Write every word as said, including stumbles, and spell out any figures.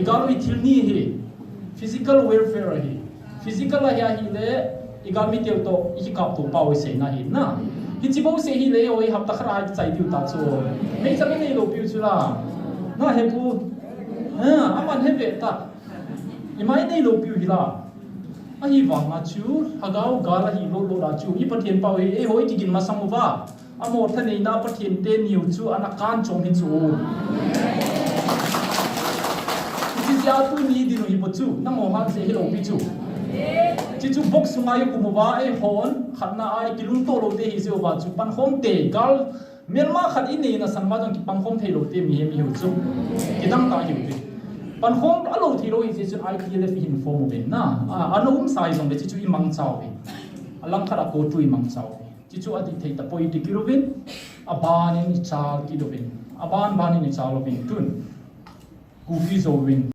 Gal hi thil ni hi, physical warfare ahi. Physical ahi ahile, i galmi teu toh i kikap to pau i seina hi na. Hichi bou se hile, oi hapta khat a i chai diu ta chu. Meichang i nei lou piu chu la. Na he pu. Ha, aman he ve ta. I mai nei lou piu hi la. Ahivanga chu, lhagao gal ahi lou lou la chu. I Pathen pau hi, eiho i kigin masang uva. Amaho thaneina Pathen te niu chu ana kan chom hi chu. Hichi jeh a tuni dinu hi bou chu, nangho hang se hi lou pi chu. Chi chu box sunga i kum uva, eihon, khatna a i kilungto lou te hi jeh uva chu, pankhom te, gal, melma khat i neina san uva jong kipankhom thei lou te mihem i hiu chu. Kidang ta hiu te. Pankhom a lou thei lou hi jeh chun I T L F i hin form uvin na. A, ana um sa hi jongle chi chu i mangcha uvin. A langkhat a CoTU i mangcha uvin. Chi chu a dik thei tapoi ti kit uvin, a ban in i chal kit uvin, a ban ban in i chal uvin tun. Kuki Zo uvin,